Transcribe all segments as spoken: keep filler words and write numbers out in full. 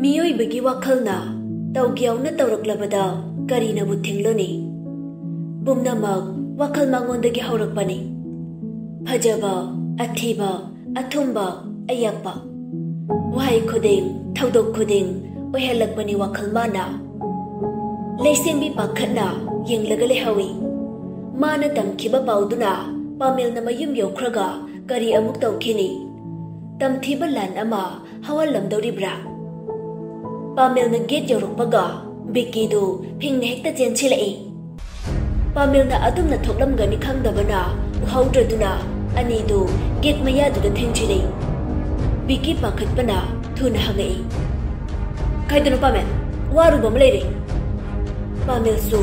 ꯃꯤꯑꯣꯏꯕꯒꯤ ꯋꯥꯈꯜꯅ ꯇꯧꯒꯦ ꯌꯥꯎꯅ ꯇꯧꯔꯛꯂꯕꯗ ꯀꯔꯤꯅꯕꯨ ꯊꯤꯡꯂꯨꯅꯤ? ꯄꯨꯝꯅꯃꯛ ꯋꯥꯈꯜ ꯃꯉꯣꯟꯗꯒꯤ ꯍꯧꯔꯛꯄꯅꯤ꯫ ꯐꯖꯕ, ꯑꯊꯤꯕ, ꯑꯊꯨꯝꯕ, ꯑꯌꯥꯛꯄ꯫ ꯋꯥꯍꯩ ꯈꯨꯗꯤꯡ, ꯊꯧꯗꯣꯛ ꯈꯨꯗꯤꯡ ꯑꯣꯏꯍꯜꯂꯛꯄꯅꯤ ꯋꯥꯈꯜ ꯃꯥꯅ꯫ ꯂꯩꯁꯦꯝꯕꯤ ꯄꯥꯈꯠꯅ ꯌꯦꯡꯂꯒ ꯂꯩꯍꯧꯏ꯫ ꯃꯥꯅ ꯇꯝꯈꯤꯕ ꯄꯥꯎꯗꯨꯅ ꯄꯥꯃꯦꯜꯅ ꯃꯌꯨꯝ ꯌꯧꯈ꯭ꯔꯒ ꯀꯔꯤ ꯑꯃꯨꯛ ꯇꯧꯈꯤꯅꯤ? ꯇꯝꯊꯤꯕ ꯂꯥꯟ ꯑꯃ ꯍꯧꯍꯜꯂꯝꯗꯧꯔꯤꯕ꯭ꯔꯥ? ꯄꯥꯃꯦꯜꯅ ꯒꯦꯠ ꯌꯧꯔꯛꯄꯒ ꯕꯤꯀꯤꯗꯨ ꯐꯤꯡꯅ ꯍꯦꯛꯇ ꯆꯦꯟꯁꯤꯜꯂꯛꯏ꯫ ꯄꯥꯃꯦꯜꯅ ꯑꯗꯨꯝꯅ ꯊꯣꯛꯂꯝꯒꯅꯤ ꯈꯪꯗꯕꯅ ꯎꯍꯧꯗ꯭ꯔꯗꯨꯅ ꯑꯅꯤꯗꯨ ꯒꯦꯠ ꯃꯌꯥꯗꯨꯗ ꯊꯦꯡꯖꯤꯜꯂꯤ꯫ ꯕꯤꯀꯤ ꯄꯥꯈꯠꯄꯅ ꯊꯨꯅ ꯍꯪꯉꯛꯏ, "ꯀꯥꯏꯗꯅꯣ ꯄꯥꯃꯦꯜ? ꯋꯥꯔꯨꯕ ꯑꯃ ꯂꯩꯔꯦ꯫" ꯄꯥꯃꯦꯜꯁꯨ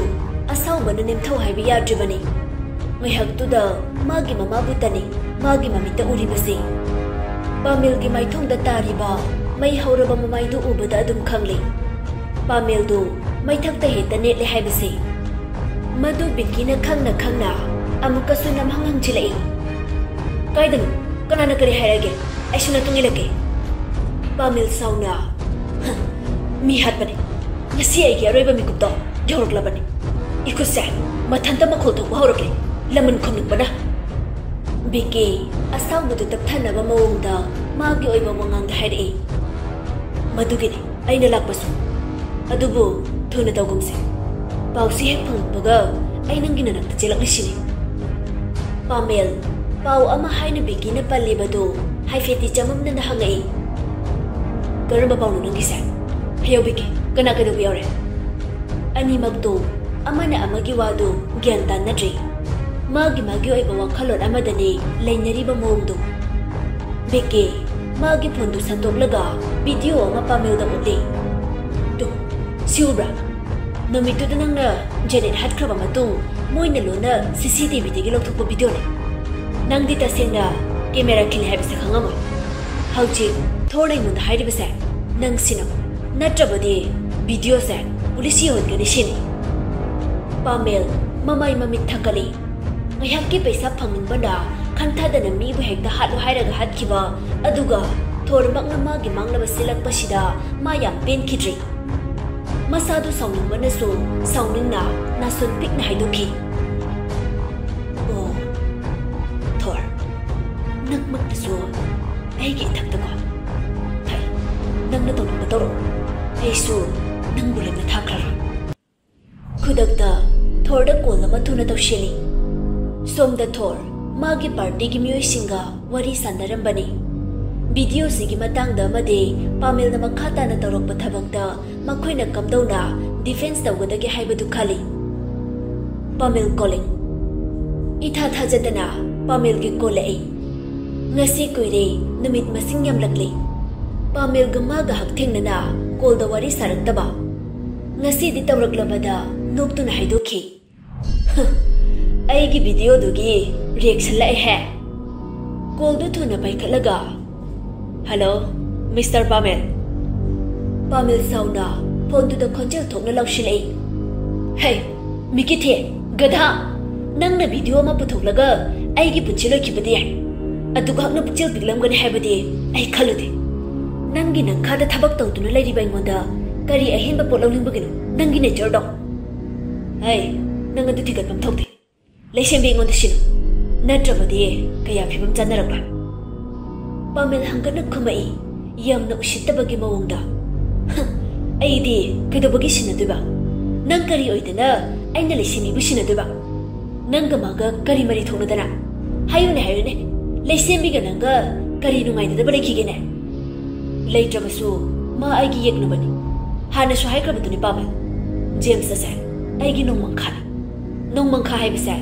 ꯑꯁꯥꯎꯕꯅ ꯅꯦꯝꯊꯧ ꯍꯥꯏꯕ ꯌꯥꯗ꯭ꯔꯤꯕꯅꯤ꯫ ꯉꯥꯏꯍꯥꯛꯇꯨꯗ ꯃꯥꯒꯤ ꯃꯃꯥꯕꯨꯇꯅꯤ ꯃꯥꯒꯤ ꯃꯃꯤꯠꯇ ꯎꯔꯤꯕꯁꯤ꯫ ꯄꯥꯃꯦꯜꯒꯤ ꯃꯥꯏꯊꯣꯡꯗ ꯇꯥꯔꯤꯕ ꯃꯩ ꯍꯧꯔꯕ ꯃꯃꯥꯏꯗꯨ ꯎꯕꯗ ꯑꯗꯨꯝ ꯈꯪꯂꯤ꯫ ꯄꯥꯃꯦꯜꯗꯨ ꯃꯩꯊꯛꯇ ꯍꯦꯛꯇ ꯅꯦꯠꯂꯦ ꯍꯥꯏꯕꯁꯤ꯫ ꯃꯗꯨ ꯕꯤꯀꯤꯅ ꯈꯪꯅ ꯈꯪꯅ ꯑꯃꯨꯛꯀꯁꯨ ꯅꯝꯍꯪ ꯍꯪꯖꯤꯜꯂꯛꯏ꯫ "ꯀꯥꯏꯗꯅꯣ? ꯀꯅꯥꯅ ꯀꯔꯤ ꯍꯥꯏꯔꯒꯦ? ꯑꯩꯁꯨ ꯅꯇꯨꯡ ꯏꯜꯂꯛꯀꯦ꯫" ꯄꯥꯃꯦꯜ ꯁꯥꯎꯅ, "ꯍ, ꯃꯤ ꯍꯥꯠꯄꯅꯤ꯫ ꯉꯁꯤ ꯑꯩꯒꯤ ꯑꯔꯣꯏꯕ ꯃꯤꯀꯨꯞꯇꯣ ꯌꯧꯔꯛꯂꯕꯅꯤ꯫ ꯏꯈꯨꯠꯁꯦ ꯃꯊꯟꯇ ꯃꯈꯣꯜ ꯊꯣꯛꯄ ꯍꯧꯔꯛꯂꯦ꯫ ꯂꯃꯟ ꯈꯨꯝꯅꯤꯡꯕꯅ꯫" ꯕꯤꯀꯤ ꯑꯁꯥꯎꯕꯗꯨ ꯇꯞꯊꯅꯕ ꯃꯑꯣꯡꯗ ꯃꯥꯒꯤ ꯑꯣꯏꯕ ꯋꯥꯉꯥꯡꯗ ꯍꯥꯏꯔꯛꯏ, "ꯃꯗꯨꯒꯤꯅꯤ ꯑꯩꯅ ꯂꯥꯛꯄꯁꯨ꯫ ꯑꯗꯨꯕꯨ ꯊꯨꯅ ꯇꯧꯒꯨꯝꯁꯦ꯫ ꯄꯥꯎꯁꯤ ꯍꯦꯛ ꯐꯪꯂꯛꯄꯒ ꯑꯩ ꯅꯪꯒꯤ ꯅꯅꯥꯛꯇ ꯆꯦꯜꯂꯛꯂꯤꯁꯤꯅꯤ꯫" ꯄꯥꯃꯦꯜ ꯄꯥꯎ ꯑꯃ ꯍꯥꯏꯅ ꯕꯤꯀꯤꯅ ꯄꯜꯂꯤꯕꯗꯨ ꯍꯥꯏꯐꯦꯠꯇꯤ ꯆꯃꯝꯅꯅ ꯍꯪꯉꯛꯏ, "ꯀꯔꯝꯕ ꯄꯥꯎꯅꯣ ꯅꯪꯒꯤꯁꯦ? ꯍꯥꯏꯌꯣ ꯕꯤꯀꯤ, ꯀꯅꯥ ꯀꯩꯗꯧꯕ ꯌꯥꯎꯔꯦ?" ꯑꯅꯤꯃꯛꯇꯨ ꯑꯃꯅ ꯑꯃꯒꯤ ꯋꯥꯗꯨ ꯒ꯭ꯌꯥꯟ ꯇꯥꯅꯗ꯭ꯔꯤ꯫ ꯃꯥꯒꯤ ꯃꯥꯒꯤ ꯑꯣꯏꯕ ꯋꯥꯈꯜꯂꯣꯟ ꯑꯃꯗꯅꯤ ꯂꯩꯅꯔꯤꯕ ꯃꯑꯣꯡꯗꯨ꯫ ꯕꯤꯀꯤ ꯃꯥꯒꯤ ꯐꯣꯟꯗꯨ ꯁꯟꯗꯣꯛꯂꯒ ꯚꯤꯗꯤꯑꯣ ꯑꯃ ꯄꯥꯃꯦꯜꯗ ꯎꯠꯂꯤ꯫ "ꯇꯨ, ꯁꯤ ꯎꯕ꯭ꯔꯥ? ꯅꯨꯃꯤꯠꯇꯨꯗ ꯅꯪꯅ ꯖꯦꯅꯦꯠ ꯍꯥꯠꯈ꯭ꯔꯕ ꯃꯇꯨꯡ ꯃꯣꯏꯅ ꯂꯣꯏꯅ ꯁꯤ ꯁꯤ ꯇꯤ ꯚꯤꯗꯒꯤ ꯂꯧꯊꯣꯛꯄ ꯚꯤꯗꯤꯑꯣꯅꯤ꯫ ꯅꯪꯗꯤ ꯇꯁꯦꯡꯅ ꯀꯦꯃꯦꯔꯥ ꯈꯤꯜꯂꯤ ꯍꯥꯏꯕꯁꯦ ꯈꯪꯉꯝꯃꯣꯏ꯫ ꯍꯧꯖꯤꯛ ꯊꯣꯔꯅ ꯑꯩꯉꯣꯟꯗ ꯍꯥꯏꯔꯤꯕꯁꯦ ꯅꯪ ꯁꯤꯅꯧ, ꯅꯠꯇ꯭ꯔꯕꯗꯤ ꯚꯤꯗꯤꯑꯣꯁꯦ ꯄꯨꯂꯤꯁ ꯌꯧꯍꯟꯒꯅꯤ ꯁꯤꯅꯤ꯫" ꯄꯥꯃꯦꯜ ꯃꯃꯥꯏ ꯃꯃꯤꯠ ꯊꯛꯀꯠꯂꯤ꯫ ꯉꯥꯏꯍꯥꯛꯀꯤ ꯄꯩꯁꯥ ꯐꯪꯅꯤꯡꯕꯅ ꯈꯟꯊꯗꯅ ꯃꯤꯕꯨ ꯍꯦꯛꯇ ꯍꯥꯠꯂꯨ ꯍꯥꯏꯔꯒ ꯍꯥꯠꯈꯤꯕ, ꯑꯗꯨꯒ ꯊꯣꯔꯃꯛꯅ ꯃꯥꯒꯤ ꯃꯥꯡꯂꯕ ꯁꯤꯜꯂꯛꯄꯁꯤꯗ ꯃꯥ ꯌꯥꯝ ꯄꯦꯟꯈꯤꯗ꯭ꯔꯤ꯫ ꯃꯁꯥꯗꯨ ꯁꯥꯎꯅꯤꯡꯕꯅꯁꯨ ꯁꯥꯎꯅꯤꯡꯅ ꯅꯥꯁꯣꯟ ꯄꯤꯛꯅ ꯍꯥꯏꯗꯣꯛꯈꯤ, "ꯑꯣ, ꯊꯣꯔ, ꯅꯪꯃꯛꯅꯁꯨ ꯑꯩꯒꯤ ꯏꯊꯛꯇꯀꯣ? ꯐꯩ, ꯅꯪꯅ ꯇꯧꯅꯤꯡꯕ ꯇꯧꯔꯣ꯫ ꯑꯩꯁꯨ ꯅꯪꯕꯨ ꯂꯦꯝꯅ ꯊꯥꯈ꯭ꯔꯔꯣꯏ꯫" ꯈꯨꯗꯛꯇ ꯊꯣꯔꯗ ꯀꯣꯜ ꯑꯃ ꯊꯨꯅ ꯇꯧꯁꯤꯜꯂꯤ꯫ ꯁꯣꯝꯗ ꯊꯣꯔ ꯃꯥꯒꯤ ꯄꯥꯔꯇꯤꯒꯤ ꯃꯤꯑꯣꯏꯁꯤꯡꯒ ꯋꯥꯔꯤ ꯁꯥꯟꯅꯔꯝꯕꯅꯤ꯫ ꯚꯤꯗꯤꯑꯣꯁꯤꯒꯤ ꯃꯇꯥꯡꯗ ꯑꯃꯗꯤ ꯄꯥꯃꯦꯜꯅ ꯃꯈꯥ ꯇꯥꯅ ꯇꯧꯔꯛꯄ ꯊꯕꯛꯇ ꯃꯈꯣꯏꯅ ꯀꯝꯗꯧꯅ ꯗꯤꯐꯦꯟꯁ ꯇꯧꯒꯗꯒꯦ ꯍꯥꯏꯕꯗꯨ ꯈꯜꯂꯤ꯫ ꯄꯥꯃꯦꯜ ꯀꯣꯂꯤꯡ꯫ ꯏꯊꯥ ꯊꯥꯖꯗꯅ ꯄꯥꯃꯦꯜꯒꯤ ꯀꯣꯜ ꯂꯥꯛꯏ꯫ ꯉꯁꯤ ꯀꯨꯏꯔꯦ ꯅꯨꯃꯤꯠ ꯃꯁꯤꯡ ꯌꯥꯝꯂꯛꯂꯤ ꯄꯥꯃꯦꯜꯒ ꯃꯥꯒ ꯍꯛꯊꯦꯡꯅꯅ ꯀꯣꯜꯗ ꯋꯥꯔꯤ ꯁꯥꯔꯛꯇꯕ꯫ ꯉꯁꯤꯗꯤ ꯇꯧꯔꯛꯂꯕꯗ ꯅꯣꯛꯇꯨꯅ ꯍꯥꯏꯗꯣꯛꯈꯤ, "ꯑꯩꯒꯤ ꯚꯤꯗꯤꯑꯣꯗꯨꯒꯤ ꯔꯤꯌꯦꯛꯁꯟ ꯂꯥꯛꯑꯦꯍꯦ꯫" ꯀꯣꯜꯗꯨ ꯊꯨꯅ ꯄꯥꯏꯈꯠꯂꯒ, "ꯍꯜꯂꯣ, ꯃꯤꯁꯇꯔ ꯄꯥꯃꯦꯜ꯫" ꯄꯥꯃꯦꯜ ꯁꯥꯎꯅ ꯐꯣꯟꯗꯨꯗ ꯈꯣꯟꯖꯦꯜ ꯊꯣꯛꯅ ꯂꯥꯎꯁꯤꯜꯂꯛꯏ, "ꯍꯦ, ꯃꯤꯀꯤꯊꯦ, ꯒꯙꯥ! ꯅꯪꯅ ꯚꯤꯗꯤꯑꯣ ꯑꯃ ꯄꯨꯊꯣꯛꯂꯒ ꯑꯩꯒꯤ ꯄꯨꯟꯁꯤ ꯂꯣꯏꯈꯤꯕꯗꯤ ꯌꯥꯏ, ꯑꯗꯨꯒ ꯍꯛꯅ ꯄꯨꯛꯆꯦꯜ ꯄꯤꯛꯂꯝꯒꯅꯤ ꯍꯥꯏꯕꯗꯤ ꯑꯩ ꯈꯜꯂꯨꯗꯦ꯫ ꯅꯪꯒꯤ ꯅꯪꯈꯥꯗ ꯊꯕꯛ ꯇꯧꯗꯨꯅ ꯂꯩꯔꯤꯕ ꯑꯩꯉꯣꯟꯗ ꯀꯔꯤ ꯑꯍꯦꯟꯕ ꯄꯣꯠ ꯂꯧꯅꯤꯡꯕꯒꯤꯅꯣ? ꯅꯪꯒꯤ ꯅꯦꯆꯔꯗꯣ꯫ ꯍꯩ, ꯅꯪ ꯑꯗꯨ ꯊꯤꯒꯠꯐꯝ ꯊꯣꯛꯇꯦ꯫ ꯂꯩꯁꯦꯝꯕꯤ ꯑꯩꯉꯣꯟꯗ ꯁꯤꯟꯅꯨ, ꯅꯠꯇ꯭ꯔꯕꯗꯤ ꯀꯌꯥ ꯐꯤꯕꯝ ꯆꯥꯟꯅꯔꯛꯂꯣꯏ꯫" ꯄꯥꯃꯦꯜ ꯍꯪꯒꯠꯅ ꯈꯨꯝꯃꯛꯏ, ꯌꯥꯝꯅ ꯎꯁꯤꯠꯇꯕꯒꯤ ꯃꯑꯣꯡꯗ꯫ "ꯍ, ꯑꯩꯗꯤ ꯀꯩꯗꯧꯕꯒꯤ ꯁꯤꯟꯅꯗꯣꯏꯕ? ꯅꯪ ꯀꯔꯤ ꯑꯣꯏꯗꯅ ꯑꯩꯅ ꯂꯩꯁꯦꯝꯕꯤꯕꯨ ꯁꯤꯟꯅꯗꯣꯏꯕ? ꯅꯪꯒ ꯃꯥꯒ ꯀꯔꯤ ꯃꯔꯤ ꯊꯣꯛꯅꯗꯅ? ꯍꯥꯏꯌꯨꯅꯦ, ꯍꯥꯏꯌꯨꯅꯦ, ꯂꯩꯁꯦꯝꯕꯤꯒ ꯅꯪꯒ ꯀꯔꯤ ꯅꯨꯡꯉꯥꯏꯅꯗꯕ ꯂꯩꯈꯤꯒꯦꯅꯦ? ꯂꯩꯇ꯭ꯔꯕꯁꯨ ꯃꯥ ꯑꯩꯒꯤ ꯌꯦꯛꯅꯕꯅꯤ꯫ ꯍꯥꯟꯅꯁꯨ ꯍꯥꯏꯈ꯭ꯔꯕꯗꯨꯅꯤ ꯄꯥꯃꯦꯜ, ꯖꯦꯝꯁ ꯑꯁꯦ ꯑꯩꯒꯤ ꯅꯣꯡꯃꯪꯈꯥꯅꯤ꯫ ꯅꯣꯡꯃꯪꯈꯥ ꯍꯥꯏꯕꯁꯦ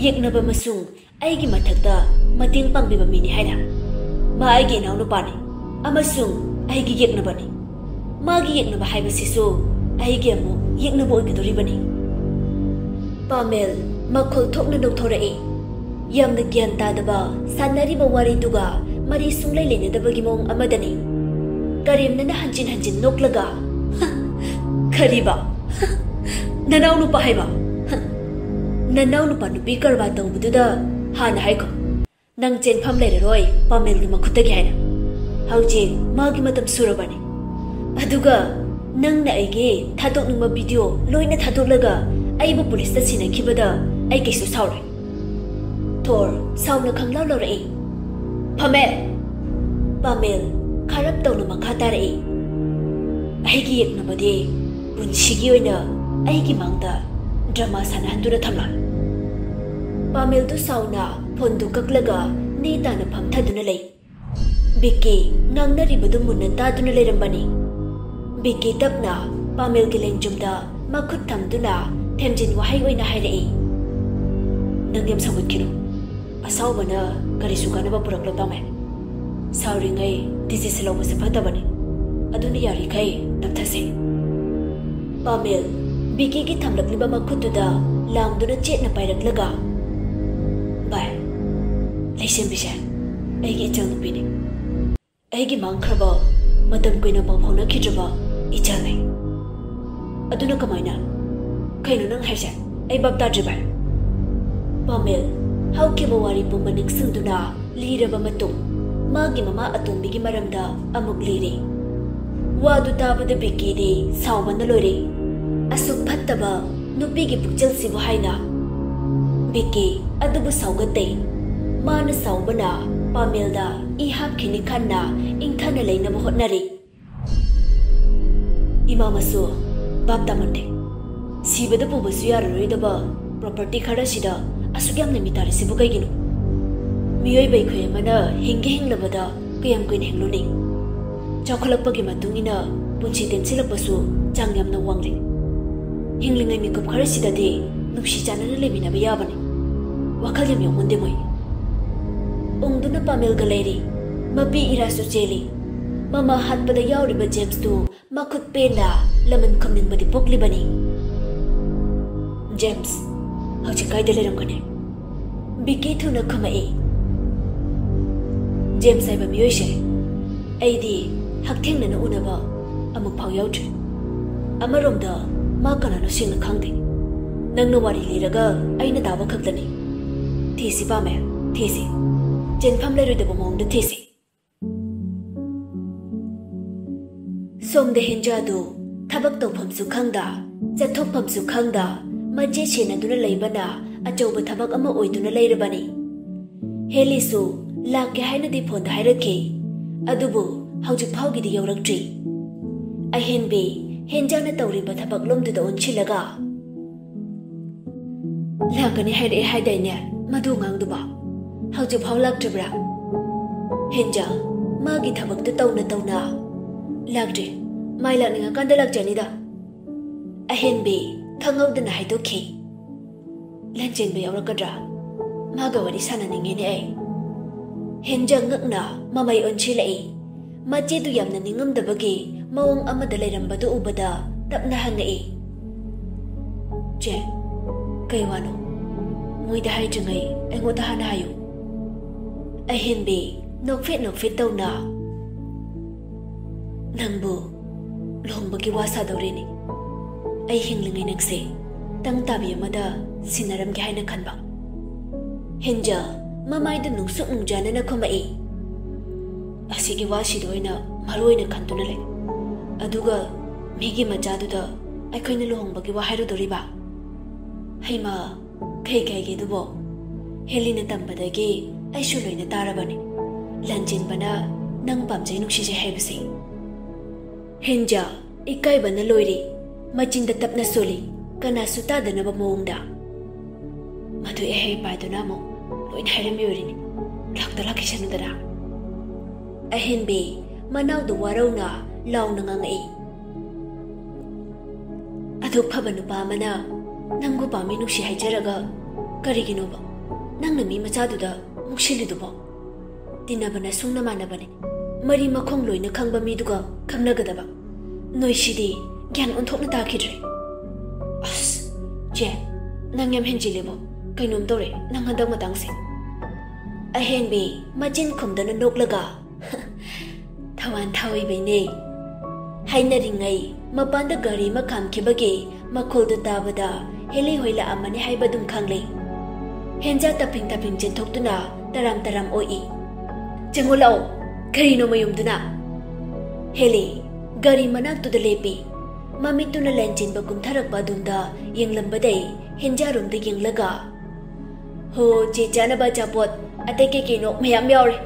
ꯌꯦꯛꯅꯕ ꯑꯃꯁꯨꯡ ꯑꯩꯒꯤ ꯃꯊꯛꯇ ꯃꯇꯦꯡ ꯄꯥꯡꯕꯤꯕ ꯃꯤꯅꯤ ꯍꯥꯏꯅ꯫ ꯃꯥ ꯑꯩꯒꯤ ꯏꯅꯥꯎꯅꯨꯄꯥꯅꯤ ꯑꯃꯁꯨꯡ ꯑꯩꯒꯤ ꯌꯦꯛꯅꯕꯅꯤ꯫ ꯃꯥꯒꯤ ꯌꯦꯛꯅꯕ ꯍꯥꯏꯕꯁꯤꯁꯨ ꯑꯩꯒꯤ ꯑꯃꯨꯛ ꯌꯦꯛꯅꯕ ꯑꯣꯏꯒꯗꯧꯔꯤꯕꯅꯤ꯫" ꯄꯥꯃꯦꯜ ꯃꯈꯣꯜ ꯊꯣꯛꯅ ꯅꯣꯛꯊꯣꯔꯛꯏ꯫ ꯌꯥꯝꯅ ꯒ꯭ꯌꯥꯟ ꯇꯥꯗꯕ ꯁꯥꯟꯅꯔꯤꯕ ꯋꯥꯔꯤꯗꯨꯒ ꯃꯔꯤ ꯁꯨꯡꯂꯩ ꯂꯩꯅꯗꯕꯒꯤ ꯃꯑꯣꯡ ꯑꯃꯗꯅꯤ꯫ ꯀꯔꯦꯝꯅꯅ ꯍꯟꯖꯤꯟ ꯍꯟꯖꯤꯟ ꯅꯣꯛꯂꯒ, "ꯍ, ꯀꯔꯤꯕ? ꯍ, ꯅꯅꯥꯎ ꯅꯨꯄꯥ ꯍꯥꯏꯕ? ꯍ, ꯅꯅꯥꯎ ꯅꯨꯄꯥ ꯅꯨꯄꯤ ꯀꯔꯕꯥꯔ ꯇꯧꯕꯗꯨꯗ ꯍꯥꯟꯅ ꯍꯥꯏꯈꯣ, ꯅꯪ ꯆꯦꯟꯐꯝ ꯂꯩꯔꯔꯣꯏ ꯄꯥꯃꯦꯜꯒꯤ ꯃꯈꯨꯠꯇꯒꯤ ꯍꯥꯏꯅ꯫ ꯍꯧꯖꯤꯛ ꯃꯥꯒꯤ ꯃꯇꯝ ꯁꯨꯔꯕꯅꯤ꯫ ꯑꯗꯨꯒ ꯅꯪꯅ ꯑꯩꯒꯤ ꯊꯥꯗꯣꯛꯅꯤꯡꯕ ꯚꯤꯗꯤꯑꯣ ꯂꯣꯏꯅ ꯊꯥꯗꯣꯛꯂꯒ ꯑꯩꯕꯨ ꯄꯨꯂꯤꯁꯇ ꯁꯤꯟꯅꯈꯤꯕꯗ ꯑꯩ ꯀꯩꯁꯨ ꯁꯥꯎꯔꯣꯏ꯫ ꯊꯣꯔ ꯁꯥꯎꯅ ꯈꯪꯂꯥꯎ ꯂꯧꯔꯛꯏ꯫ ꯐꯝꯃꯦ꯫ ꯄꯥꯃꯦꯜ ꯈꯥꯔꯞ ꯇꯧꯅ ꯃꯈꯥ ꯇꯥꯔꯛꯏ꯫ ꯑꯩꯒꯤ ꯌꯦꯛꯅꯕꯗꯤ ꯄꯨꯟꯁꯤꯒꯤ ꯑꯣꯏꯅ ꯑꯩꯒꯤ ꯃꯥꯡꯗ ꯗ꯭ꯔꯃꯥ ꯁꯥꯟꯅꯍꯟꯗꯨꯅ ꯊꯝꯂꯣꯏ꯫ ꯄꯥꯃꯦꯜꯗꯨ ꯁꯥꯎꯅ ꯐꯣꯟꯗꯨ ꯀꯛꯂꯒ ꯅꯦ ꯇꯥꯅ ꯐꯝꯊꯗꯨꯅ ꯂꯩ꯫ ꯕꯤꯛꯀꯤ ꯉꯥꯡꯅꯔꯤꯕꯗꯨ ꯃꯨꯟꯅ ꯇꯥꯗꯨꯅ ꯂꯩꯔꯝꯕꯅꯤ꯫ ꯕꯤꯛꯀꯤ ꯇꯞꯅ ꯄꯥꯃꯦꯜꯒꯤ ꯂꯦꯡꯖꯨꯝꯗ ꯃꯈꯨꯠ ꯊꯝꯗꯨꯅ ꯊꯦꯝꯖꯤꯟ ꯋꯥꯍꯩ ꯑꯣꯏꯅ ꯍꯥꯏꯔꯛꯏ, "ꯅꯪ ꯌꯥꯝ ꯁꯥꯎꯒꯠꯈꯤꯅꯨ꯫ ꯑꯁꯥꯎꯕꯅ ꯀꯔꯤꯁꯨ ꯀꯥꯟꯅꯕ ꯄꯨꯔꯛꯂꯣꯏ ꯄꯥꯃꯦꯜ꯫ ꯁꯥꯎꯔꯤꯉꯩ decision ꯂꯧꯕꯁꯦ ꯐꯠꯇꯕꯅꯤ꯫ ꯑꯗꯨꯅ ꯌꯥꯔꯤꯈꯩ ꯇꯞꯊꯁꯦ꯫" ꯄꯥꯃꯦꯜ ꯕꯤꯀꯤꯒꯤ ꯊꯝꯂꯛꯂꯤꯕ ꯃꯈꯨꯠꯇꯨꯗ ꯂꯥꯝꯗꯨꯅ ꯆꯦꯠꯅ ꯄꯥꯏꯔꯛꯂꯒ, "ꯚꯥꯏ, ꯂꯩꯁꯦꯝꯕꯤꯁꯦ ꯑꯩꯒꯤ ꯏꯆꯜ ꯅꯨꯄꯤꯅꯤ꯫ ꯑꯩꯒꯤ ꯃꯥꯡꯈ꯭ꯔꯕ, ꯃꯇꯝ ꯀꯨꯏꯅ ꯄꯥꯎ ꯐꯥꯎꯅꯈꯤꯗ꯭ꯔꯕ ꯏꯆꯜꯅꯤ꯫ ꯑꯗꯨꯅ ꯀꯃꯥꯏꯅ? ꯀꯩꯅꯣ ꯅꯪ ꯍꯥꯏꯁꯦ? ꯑꯩ ꯚꯥꯞ ꯇꯥꯗ꯭ꯔꯦ ꯚꯥꯏ꯫" ꯄꯥꯃꯦꯜ ꯍꯧꯈꯤꯕ ꯋꯥꯔꯤ ꯄꯨꯝꯕ ꯅꯤꯡꯁꯤꯡꯗꯨꯅ ꯂꯤꯔꯕ ꯃꯇꯨꯡ, ꯃꯥꯒꯤ ꯃꯃꯥ ꯑꯇꯣꯝꯕꯤꯒꯤ ꯃꯔꯝꯗ ꯑꯃꯨꯛ ꯂꯤꯔꯤ꯫ ꯋꯥꯗꯨ ꯇꯥꯕꯗ ꯕꯤꯛꯀꯤꯗꯤ ꯁꯥꯎꯕꯅ ꯂꯣꯏꯔꯦ꯫ ꯑꯁꯨꯛ ꯐꯠꯇꯕ ꯅꯨꯄꯤꯒꯤ ꯄꯨꯛꯆꯦꯜꯁꯤꯕꯨ ꯍꯥꯏꯅ꯫ ꯕꯤꯛꯀꯤ ꯑꯗꯨꯕꯨ ꯁꯥꯎꯒꯠꯇꯦ꯫ ꯃꯥꯅ ꯁꯥꯎꯕꯅ ꯄꯥꯃꯦꯜꯗ ꯏ ꯍꯥꯞꯈꯤꯅꯤ ꯈꯟꯅ ꯏꯪꯊꯅ ꯂꯩꯅꯕ ꯍꯣꯠꯅꯔꯤ꯫ ꯏꯃꯥ ꯃꯁꯨ ꯚꯥꯞ ꯇꯥꯃꯟꯗꯦ꯫ ꯁꯤꯕꯗ ꯄꯨꯕꯁꯨ ꯌꯥꯔꯔꯣꯏꯗꯕ property ꯈꯔꯁꯤꯗ ꯑꯁꯨꯛ ꯌꯥꯝꯅ ꯃꯤꯇꯥꯔꯤꯁꯤꯕꯨ ꯀꯩꯒꯤꯅꯣ? ꯃꯤꯑꯣꯏꯕ ꯑꯩꯈꯣꯏ ꯑꯃꯅ ꯍꯤꯡꯒꯦ ꯍꯤꯡꯂꯕꯗ ꯀꯌꯥꯝ ꯀꯨꯏꯅ ꯍꯤꯡꯂꯨꯅꯤ? ꯆꯥꯎꯈꯠꯂꯛꯄꯒꯤ ꯃꯇꯨꯡ ꯏꯟꯅ ꯄꯨꯟꯁꯤ ꯇꯦꯟꯁꯤꯜꯂꯛꯄꯁꯨ ꯆꯥꯡ ꯌꯥꯝꯅ ꯋꯥꯡꯂꯦ꯫ ꯍꯤꯡꯂꯤꯉꯩ ꯃꯤꯀꯨꯞ ꯈꯔꯁꯤꯗꯗꯤ ꯅꯨꯡꯁꯤ ꯆꯥꯟꯅꯅ ꯂꯩꯃꯤꯟꯅꯕ ꯌꯥꯕꯅꯤ꯫ ꯋꯥꯈꯜ ꯌꯥꯝ ꯌꯥꯎꯃꯟꯗꯦ ꯃꯣꯏ꯫ ꯎꯪꯗꯨꯅ ꯄꯥꯃꯦꯜꯒ ꯂꯩꯔꯤ꯫ ꯃꯄꯤ ꯏꯔꯥꯁꯨ ꯆꯦꯜꯂꯤ꯫ ꯃꯃꯥ ꯍꯥꯠꯄꯗ ꯌꯥꯎꯔꯤꯕ ꯖꯦꯝꯁꯇꯨ ꯃꯈꯨꯠ ꯄꯦꯟꯅ ꯂꯃꯟ ꯈꯨꯝꯅꯤꯡꯕꯗꯤ ꯄꯣꯛꯂꯤꯕꯅꯤ꯫ "ꯖꯦꯝꯁ ꯍꯧꯖꯤꯛ ꯀꯥꯏꯗ ꯂꯩꯔꯝꯒꯅꯤ?" ꯕꯤꯀꯤ ꯊꯨꯅ ꯈꯨꯝꯃꯛꯏ꯫ "ꯖꯦꯝꯁ ꯍꯥꯏꯕ ꯃꯤꯑꯣꯏꯁꯦ ꯑꯩꯗꯤ ꯍꯛꯊꯦꯡꯅꯅ ꯎꯅꯕ ꯑꯃꯨꯛ ꯐꯥꯎ ꯌꯥꯎꯗ꯭ꯔꯤ꯫ ꯑꯃꯔꯣꯝꯗ ꯃꯥ ꯀꯅꯥꯅꯣ ꯁꯦꯡꯅ ꯈꯪꯗꯦ꯫ ꯅꯪꯅ ꯋꯥꯔꯤ ꯂꯤꯔꯒ ꯑꯩꯅ ꯇꯥꯕ ꯈꯛꯇꯅꯤ꯫ ꯊꯤꯁꯤ ꯄꯥꯃꯦꯜ, ꯊꯤꯁꯤ꯫ ꯆꯦꯟꯐꯝ ꯂꯩꯔꯣꯏꯗꯕ ꯃꯑꯣꯡꯗ ꯊꯤꯁꯤ꯫" ꯁꯣꯝꯗ ꯍꯦꯟꯖꯥꯗꯨ ꯊꯕꯛ ꯇꯧꯐꯝꯁꯨ ꯈꯪꯗ, ꯆꯠꯊꯣꯛꯐꯝꯁꯨ ꯈꯪꯗ, ꯃꯆꯦ ꯁꯦꯟꯅꯗꯨꯅ ꯂꯩꯕꯅ ꯑꯆꯧꯕ ꯊꯕꯛ ꯑꯃ ꯑꯣꯏꯗꯨꯅ ꯂꯩꯔꯕꯅꯤ꯫ ꯍꯦꯂꯤꯁꯨ ꯂꯥꯛꯀꯦ ꯍꯥꯏꯅꯗꯤ ꯐꯣꯟꯗ ꯍꯥꯏꯔꯛꯈꯤ, ꯑꯗꯨꯕꯨ ꯍꯧꯖꯤꯛ ꯐꯥꯎꯒꯤꯗꯤ ꯌꯧꯔꯛꯇ꯭ꯔꯤ꯫ ꯑꯍꯦꯟꯕꯤ ꯍꯦꯟꯖꯥꯅ ꯇꯧꯔꯤꯕ ꯊꯕꯛ ꯂꯣꯝꯗꯨꯗ ꯑꯣꯟꯁꯤꯜꯂꯒ, "ꯂꯥꯛꯀꯅꯤ ꯍꯥꯏꯔꯛꯑꯦ ꯍꯥꯏꯗꯥꯏꯅꯦ ꯃꯗꯨ ꯑꯉꯥꯡꯗꯨꯕꯣ? ꯍꯧꯖꯤꯛ ꯐꯥꯎ ꯂꯥꯛꯇ꯭ꯔꯤꯕ꯭ꯔꯥ?" ꯍꯦꯟꯖꯥ ꯃꯥꯒꯤ ꯊꯕꯛꯇꯨ ꯇꯧꯅ ꯇꯧꯅ, "ꯂꯥꯛꯇ꯭ꯔꯤ, ꯃꯥꯏ ꯂꯥꯛꯅꯤꯡꯉꯀꯥꯟꯗ ꯂꯥꯛꯆꯅꯤꯗ," ꯑꯍꯦꯟꯕꯤ ꯈꯪꯍꯧꯗꯅ ꯍꯥꯏꯗꯣꯛꯈꯤ꯫ "ꯂꯟꯆꯦꯟꯕ ꯌꯥꯎꯔꯛꯀꯗ꯭ꯔꯥ? ꯃꯥꯒ ꯋꯥꯔꯤ ꯁꯥꯟꯅꯅꯤꯡꯉꯦꯅꯦ ꯑꯩ꯫" ꯍꯦꯟꯖꯥ ꯉꯛꯅ ꯃꯃꯩ ꯑꯣꯟꯁꯤꯜꯂꯛꯏ꯫ ꯃꯆꯦꯗꯨ ꯌꯥꯝꯅ ꯅꯤꯡꯉꯝꯗꯕꯒꯤ ꯃꯑꯣꯡ ꯑꯃꯗ ꯂꯩꯔꯝꯕꯗꯨ ꯎꯕꯗ ꯇꯞꯅ ꯍꯪꯉꯛꯏ, "ꯆꯦ, ꯀꯩ ꯋꯥꯅꯣ? ꯃꯣꯏꯗ ꯍꯥꯏꯗ꯭ꯔꯤꯉꯩ ꯑꯩꯉꯣꯟꯗ ꯍꯥꯟꯅ ꯍꯥꯏꯌꯨ꯫" ꯑꯍꯦꯟꯕꯤ ꯅꯣꯛꯐꯦꯠ ꯅꯣꯛꯐꯦꯠ ꯇꯧꯅ, "ꯅꯪꯕꯨ ꯂꯨꯍꯣꯡꯕꯒꯤ ꯋꯥ ꯁꯥꯗꯧꯔꯤꯅꯤ꯫ ꯑꯩ ꯍꯤꯡꯂꯤꯉꯩ ꯅꯪꯁꯦ ꯇꯪ ꯇꯥꯕꯤ ꯑꯃꯗ ꯁꯤꯟꯅꯔꯝꯒꯦ ꯍꯥꯏꯅ ꯈꯟꯕ꯫" ꯍꯦꯟꯖꯥ ꯃꯃꯥꯏꯗꯨ ꯅꯨꯡꯁꯨꯛ ꯅꯨꯡꯖꯥꯅꯅ ꯈꯨꯝꯃꯛꯏ, "ꯑꯁꯤꯒꯤ ꯋꯥꯁꯤꯗ ꯑꯣꯏꯅ ꯃꯔꯨ ꯑꯣꯏꯅ ꯈꯟꯗꯨꯅ ꯂꯩ꯫ ꯑꯗꯨꯒ ꯃꯤꯒꯤ ꯃꯆꯥꯗꯨꯗ ꯑꯩꯈꯣꯏꯅ ꯂꯨꯍꯣꯡꯕꯒꯤ ꯋꯥ ꯍꯥꯏꯔꯨꯗꯣꯔꯤꯕ? ꯍꯩꯃꯥ, ꯀꯩ ꯀꯥꯏꯒꯦ ꯑꯗꯨꯕꯣ? ꯍꯦꯂꯤꯅ ꯇꯝꯕꯗꯒꯤ ꯑꯩꯁꯨ ꯂꯣꯏꯅ ꯇꯥꯔꯕꯅꯤ, ꯂꯟꯆꯦꯟꯕꯅ ꯅꯪ ꯄꯥꯝꯖꯩ ꯅꯨꯡꯁꯤꯖꯩ ꯍꯥꯏꯕꯁꯦ꯫" ꯍꯦꯟꯖꯥ ꯏꯀꯥꯏꯕꯅ ꯂꯣꯏꯔꯦ꯫ ꯃꯆꯤꯟꯗ ꯇꯞꯅ ꯁꯣꯜꯂꯤ, ꯀꯅꯥꯁꯨ ꯇꯥꯗꯅꯕ ꯃꯑꯣꯡꯗ꯫ "ꯃꯗꯨ ꯑꯩꯍꯩ ꯄꯥꯏꯗꯨꯅ ꯑꯃꯨꯛ ꯂꯣꯏꯅ ꯍꯥꯏꯔꯝꯃꯤ ꯑꯣꯏꯔꯤꯅꯤ꯫ ꯂꯥꯛꯇ ꯂꯥꯛꯈꯤꯁꯅꯨꯗꯅ꯫" ꯑꯍꯦꯟꯕꯤ ꯃꯅꯥꯎꯗꯨ ꯋꯥꯔꯧꯅ ꯂꯥꯎꯅ ꯉꯥꯡꯉꯛꯏ, "ꯑꯗꯨꯛ ꯐꯕ ꯅꯨꯄꯥ ꯑꯃꯅ ꯅꯪꯕꯨ ꯄꯥꯝꯃꯤ ꯅꯨꯡꯁꯤ ꯍꯥꯏꯖꯔꯒ ꯀꯔꯤꯒꯤꯅꯣꯕ ꯅꯪꯅ ꯃꯤ ꯃꯆꯥꯗꯨꯗ ꯃꯨꯛꯁꯤꯜꯂꯤꯗꯨꯕꯣ? ꯇꯤꯟꯅꯕꯅ ꯁꯨꯡꯅ ꯃꯥꯟꯅꯕꯅꯤ꯫ ꯃꯔꯤ ꯃꯈꯣꯡ ꯂꯣꯏꯅ ꯈꯪꯕ ꯃꯤꯗꯨꯒ ꯈꯪꯅꯒꯗꯕ꯫ ꯅꯣꯏꯁꯤꯗꯤ ꯒ꯭ꯌꯥꯟ ꯑꯣꯟꯊꯣꯛꯅ ꯇꯥꯈꯤꯗ꯭ꯔꯦ꯫" "ꯑꯁ, ꯆꯦ, ꯅꯪ ꯌꯥꯝ ꯍꯦꯟꯖꯤꯜꯂꯦꯕꯣ꯫ ꯀꯩꯅꯣꯝ ꯇꯧꯔꯦ ꯅꯪ ꯍꯟꯗꯛ ꯃꯇꯥꯡꯁꯦ꯫" ꯑꯍꯦꯟꯕꯤ ꯃꯆꯤꯟ ꯈꯨꯝꯗꯅ ꯅꯣꯛꯂꯒ, "ꯊꯋꯥꯟ ꯊꯥ ꯑꯣꯏꯕꯩꯅꯦ꯫" ꯍꯥꯏꯅꯔꯤꯉꯩ ꯃꯄꯥꯟꯗ ꯒꯥꯔꯤ ꯑꯃ ꯈꯥꯝꯈꯤꯕꯒꯤ ꯃꯈꯣꯜꯗꯨ ꯇꯥꯕꯗ ꯍꯦꯂꯤ ꯍꯣꯏ ꯂꯥꯛꯑꯝꯃꯅꯤ ꯍꯥꯏꯕ ꯑꯗꯨꯝ ꯈꯪꯂꯦ꯫ ꯍꯦꯟꯖꯥ ꯇꯞꯐꯤꯡ ꯇꯞꯐꯤꯡ ꯆꯦꯟꯊꯣꯛꯇꯨꯅ ꯇꯔꯥꯝ ꯇꯔꯥꯝ ꯑꯣꯛꯏ, "ꯆꯪꯉꯣ ꯂꯥꯛꯑꯣ, ꯀꯔꯤꯅꯣ ꯃꯌꯨꯝꯗꯨꯅ?" ꯍꯦꯂꯤ ꯒꯥꯔꯤ ꯃꯅꯥꯛꯇꯨꯗ ꯂꯦꯞꯄꯤ꯫ ꯃꯃꯤꯠꯇꯨꯅ ꯂꯟꯆꯦꯟꯕ ꯀꯨꯝꯊꯔꯛꯄ ꯑꯗꯣꯝꯗ ꯌꯦꯡꯂꯝꯕꯗꯩ ꯍꯦꯟꯖꯥꯔꯣꯝꯗ ꯌꯦꯡꯂꯒ, "ꯍꯣ, ꯆꯦ ꯆꯥꯅꯕ ꯑꯆꯥꯄꯣꯠ, ꯑꯇꯩ ꯀꯩ ꯀꯩꯅꯣ ꯃꯌꯥꯝ ꯌꯥꯎꯔꯦ,"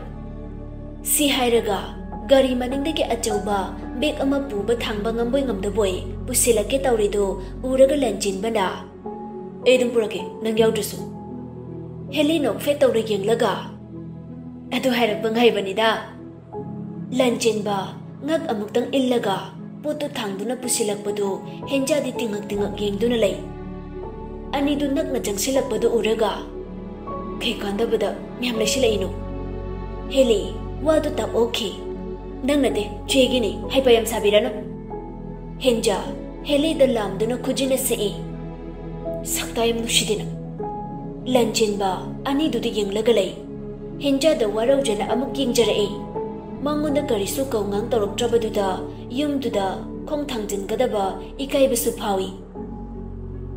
ꯁꯤ ꯍꯥꯏꯔꯒ ꯒꯥꯔꯤ ꯃꯅꯤꯡꯗꯒꯤ ꯑꯆꯧꯕ ꯕꯦꯒ ꯑꯃ ꯄꯨꯕ ꯊꯥꯡꯕ ꯉꯝꯕꯣꯏ ꯉꯝꯗꯕꯣꯏ ꯄꯨꯁꯤꯜꯂꯛꯀꯦ ꯇꯧꯔꯤꯗꯨ ꯎꯔꯒ ꯂꯟꯆꯦꯟꯕꯅ, "ꯑꯩ ꯑꯗꯨꯝ ꯄꯨꯔꯛꯀꯦ, ꯅꯪ ꯌꯥꯎꯗ꯭ꯔꯁꯨ꯫" ꯍꯦꯂꯤ ꯅꯣꯛꯐꯦꯠ ꯇꯧꯅ ꯌꯦꯡꯂꯒ, "ꯑꯗꯨ ꯍꯥꯏꯔꯛꯄ ꯉꯥꯏꯕꯅꯤꯗ꯫" ꯂꯟꯆꯦꯟꯕ ꯉꯛ ꯑꯃꯨꯛꯇꯪ ꯏꯜꯂꯒ ꯄꯣꯠꯇꯨ ꯊꯥꯡꯗꯨꯅ ꯄꯨꯁꯤꯜꯂꯛꯄꯗꯨ ꯍꯦꯟꯖꯥꯗꯤ ꯇꯤꯡꯉꯛ ꯇꯤꯡꯉꯛ ꯌꯦꯡꯗꯨꯅ ꯂꯩ꯫ ꯑꯅꯤꯗꯨ ꯅꯛꯅ ꯆꯪꯁꯤꯜꯂꯛꯄꯗꯨ ꯎꯔꯒ, "ꯀꯩ ꯀꯥꯟꯗꯕꯗ ꯃꯌꯥꯝ ꯂꯩꯁꯤꯜꯂꯛꯏꯅꯣ?" ꯍꯦꯂꯤ, ꯋꯥꯗꯨ ꯇꯞ ꯑꯣꯛꯈꯤ꯫ "ꯅꯪ ꯅꯠꯇꯦ, ꯆꯦꯒꯤꯅꯤ, ꯍꯩꯄꯥ ꯌꯥꯝ ꯁꯥꯕꯤꯔꯅꯨ꯫" ꯍꯦꯟꯖꯥ ꯍꯦꯂꯤꯗ ꯂꯥꯝꯗꯨꯅ ꯈꯨꯖꯤꯟꯅ ꯁꯛꯏ꯫ "ꯁꯛꯇꯥ ꯌꯥꯝ ꯅꯨꯡꯁꯤꯗꯦꯅ꯫" ꯂꯟꯆꯦꯟꯕ ꯑꯅꯤꯗꯨꯗ ꯌꯦꯡꯂꯒ ꯂꯩ꯫ ꯍꯦꯟꯖꯥꯗ ꯋꯥꯔꯧꯖꯅ ꯑꯃꯨꯛ ꯌꯦꯡꯖꯔꯛꯏ꯫ ꯃꯉꯣꯟꯗ ꯀꯔꯤꯁꯨ ꯀꯧꯉꯥꯡ ꯇꯧꯔꯛꯇ꯭ꯔꯕꯗꯨꯗ ꯌꯨꯝꯗꯨꯗ ꯈꯣꯡ ꯊꯥꯡꯖꯤꯟꯒꯗꯕ ꯏꯀꯥꯏꯕꯁꯨ ꯐꯥꯎꯏ꯫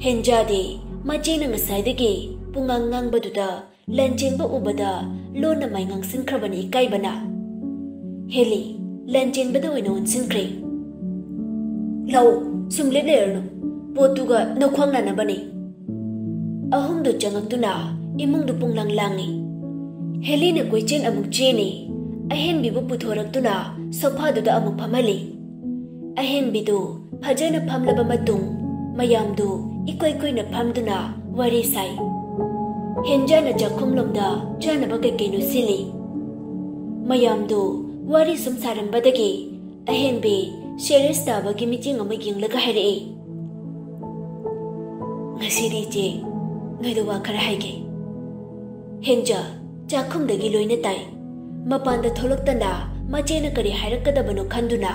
ꯍꯦꯟꯖꯥꯗꯤ ꯃꯆꯦꯅ ꯉꯁꯥꯏꯗꯒꯤ ꯄꯨꯡꯉꯥꯡ ꯉꯥꯡꯕꯗꯨꯗ ꯂꯟꯆꯦꯟꯕ ꯎꯕꯗ ꯂꯣꯟꯅ ꯃꯥꯏ ꯉꯥꯡꯁꯤꯟꯈ꯭ꯔꯕꯅꯤ ꯏꯀꯥꯏꯕꯅ꯫ ꯍꯦꯂꯤ ꯂꯟꯆꯦꯟꯕꯗ ꯑꯣꯏꯅ ꯑꯣꯟꯁꯤꯟꯈ꯭ꯔꯦ꯫ "ꯂꯥꯛꯑꯣ, ꯁꯨꯝ ꯂꯦꯞ ꯂꯩꯔꯅꯨ, ꯄꯣꯠꯇꯨꯒ ꯅꯈ꯭ꯋꯥꯡ ꯅꯥꯅꯕꯅꯤ꯫" ꯑꯍꯨꯝꯗꯨ ꯆꯪꯉꯛꯇꯨꯅ ꯏꯃꯨꯡꯗꯨ ꯄꯨꯡꯂꯥꯡ ꯂꯥꯡꯏ꯫ ꯍꯦꯂꯤꯅ ꯀꯣꯏꯆꯦꯟ ꯑꯃꯨꯛ ꯆꯦꯟꯅꯤ, ꯑꯍꯦꯟꯕꯤꯕꯨ ꯄꯨꯊꯣꯔꯛꯇꯨꯅ ꯁꯣꯐꯥꯗꯨꯗ ꯑꯃꯨꯛ ꯐꯝꯍꯜꯂꯤ꯫ ꯑꯍꯦꯟꯕꯤꯗꯨ ꯐꯖꯅ ꯐꯝꯂꯕ ꯃꯇꯨꯡ ꯃꯌꯥꯝꯗꯨ ꯏꯀꯨꯏ ꯀꯨꯏꯅ ꯐꯝꯗꯨꯅ ꯋꯥꯔꯤ ꯁꯥꯏ꯫ ꯍꯦꯟꯖꯥꯅ ꯆꯥꯛꯈꯨꯝꯂꯣꯝꯗ ꯆꯥꯅꯕ ꯀꯩꯀꯩꯅꯣ ꯁꯤꯜꯂꯤ꯫ ꯃꯌꯥꯝꯗꯨ ꯋꯥꯔꯤ ꯁꯨꯝ ꯁꯥꯔꯝꯕꯗꯒꯤ ꯑꯍꯦꯟꯕꯤ ꯁꯦꯔꯤꯌꯁ ꯇꯥꯕꯒꯤ ꯃꯤꯠꯌꯦꯡ ꯑꯃ ꯌꯦꯡꯂꯒ ꯍꯥꯏꯔꯛꯏ, "ꯉꯁꯤꯗꯤ ꯏꯆꯦ, ꯅꯣꯏꯗ ꯋꯥ ꯈꯔ ꯍꯥꯏꯒꯦ꯫" ꯍꯦꯟꯖꯥ ꯆꯥꯛꯈꯨꯝꯗꯒꯤ ꯂꯣꯏꯅ ꯇꯥꯏ꯫ ꯃꯄꯥꯟꯗ ꯊꯣꯛꯂꯛꯇꯅ ꯃꯆꯦꯅ ꯀꯔꯤ ꯍꯥꯏꯔꯛꯀꯗꯕꯅꯣ ꯈꯟꯗꯨꯅ꯫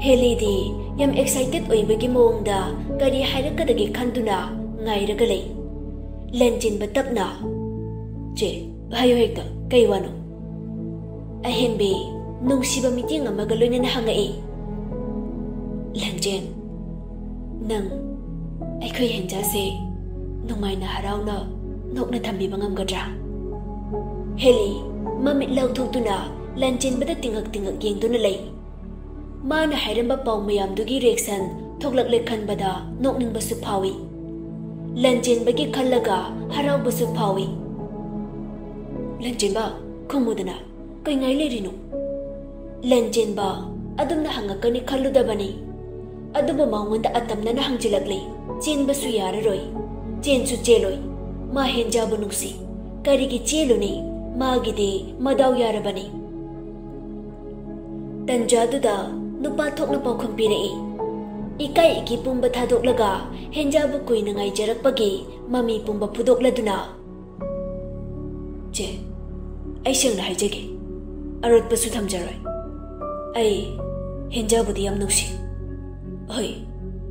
ꯍꯦꯂꯤꯗꯤ ꯌꯥꯝ ꯑꯦꯛꯁꯥꯏꯇꯦꯗ ꯑꯣꯏꯕꯒꯤ ꯃꯑꯣꯡꯗ ꯀꯔꯤ ꯍꯥꯏꯔꯛꯀꯗꯒꯦ ꯈꯟꯗꯨꯅ ꯉꯥꯏꯔꯒ ꯂꯩ꯫ ꯂꯟꯆꯦꯟꯕ ꯇꯞꯅ, "ꯆꯦ, ꯍꯥꯏꯌꯨ ꯍꯦꯛꯇ, ꯀꯩ ꯋꯥꯅꯣ?" ꯑꯍꯦꯟꯕꯤ ꯅꯨꯡꯁꯤꯕ ꯃꯤꯠꯌꯦꯡ ꯑꯃꯒ ꯂꯣꯏꯅꯅ ꯍꯪꯉꯛꯏ꯫ "ꯂꯟꯆꯦꯟ, ꯅꯪ ꯑꯩꯈꯣꯏ ꯍꯦꯟꯖꯥꯁꯦ ꯅꯨꯡꯉꯥꯏꯅ ꯍꯔꯥꯎꯅ ꯅꯣꯛꯅ ꯊꯝꯕꯤꯕ ꯉꯝꯒꯗ꯭ꯔꯥ?" ꯍꯦꯂꯤ ꯃꯃꯤꯠ ꯂꯥꯎꯊꯣꯛꯇꯨꯅ ꯂꯟꯆꯦꯟꯕꯗ ꯇꯤꯡꯉꯛ ꯇꯤꯡꯉꯛ ꯌꯦꯡꯗꯨꯅ ꯂꯩ꯫ ꯃꯥꯅ ꯍꯥꯏꯔꯝꯕ ꯄꯥꯎ ꯃꯌꯥꯝꯗꯨꯒꯤ ꯔꯤꯌꯦꯛꯁꯟ ꯊꯣꯛꯂꯛꯂꯦ ꯈꯟꯕꯗ ꯅꯣꯛꯅꯤꯡꯕꯁꯨ ꯐꯥꯎꯏ꯫ ꯂꯟꯆꯦꯟꯕꯒꯤ ꯈꯜꯂꯒ ꯍꯔꯥꯎꯕꯁꯨ ꯐꯥꯎꯏ꯫ "ꯂꯟꯆꯦꯟꯕ, ꯈꯨꯝꯃꯨꯗꯅ, ꯀꯩ ꯉꯥꯏ ꯂꯩꯔꯤꯅꯣ?" ꯂꯟꯆꯦꯟꯕ ꯑꯗꯨꯝꯅ ꯍꯪꯉꯛꯀꯅꯤ ꯈꯜꯂꯨꯗꯕꯅꯤ꯫ ꯑꯗꯨꯕꯨ ꯃꯉꯣꯟꯗ ꯑꯇꯝꯅꯅ ꯍꯪꯖꯤꯜꯂꯛꯂꯦ꯫ ꯆꯦꯟꯕꯁꯨ ꯌꯥꯔꯔꯣꯏ, ꯆꯦꯟꯁꯨ ꯆꯦꯜꯂꯣꯏ꯫ ꯃꯥ ꯍꯦꯟꯖꯥꯕꯨ ꯅꯨꯡꯁꯤ꯫ ꯀꯔꯤꯒꯤ ꯆꯦꯜꯂꯨꯅꯤ? ꯃꯥꯒꯤꯗꯤ ꯃꯗꯥꯎ ꯌꯥꯔꯕꯅꯤ꯫ ꯇꯟꯖꯥꯗꯨꯗ ꯅꯨꯄꯥ ꯊꯣꯛꯅ ꯄꯥꯎꯈꯨꯝ ꯄꯤꯔꯛꯏ꯫ ꯏꯀꯥꯏ ꯏꯀꯤ ꯄꯨꯝꯕ ꯊꯥꯗꯣꯛꯂꯒ ꯍꯦꯟꯖꯥꯕꯨ ꯀꯨꯏꯅ ꯉꯥꯏꯖꯔꯛꯄꯒꯤ ꯃꯃꯤ ꯄꯨꯝꯕ ꯐꯨꯗꯣꯛꯂꯗꯨꯅ, "ꯆꯦ, ꯑꯩ ꯁꯦꯡꯅ ꯍꯥꯏꯖꯒꯦ, ꯑꯔꯣꯠꯄꯁꯨ ꯊꯝꯖꯔꯣꯏ꯫ ꯑꯩ ꯍꯦꯟꯖꯥꯕꯨꯗꯤ ꯌꯥꯝ ꯅꯨꯡꯁꯤ꯫ ꯍꯣꯏ,